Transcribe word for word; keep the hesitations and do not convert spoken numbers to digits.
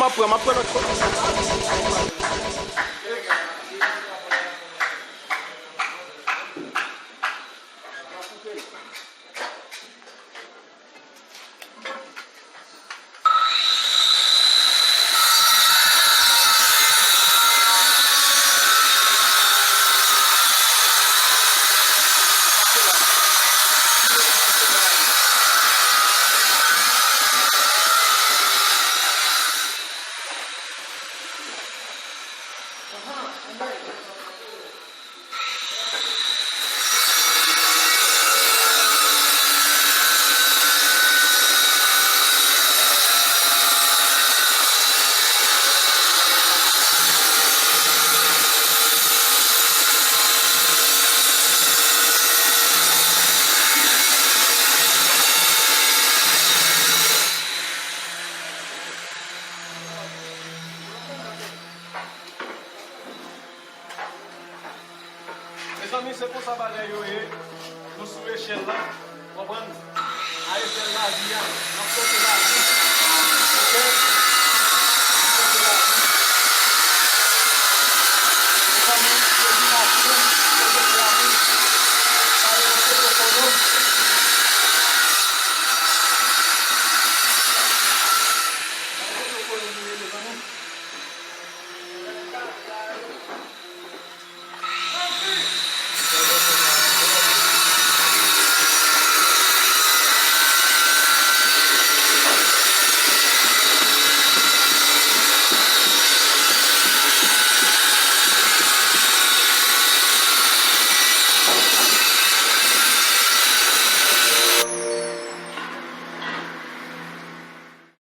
Apre, m ap pran lòt kote. Mezanmi, se konsa bagay yo ye. Nou sou echèl la, konprann? A echèl lavi a, n ap pote lavi. Oke?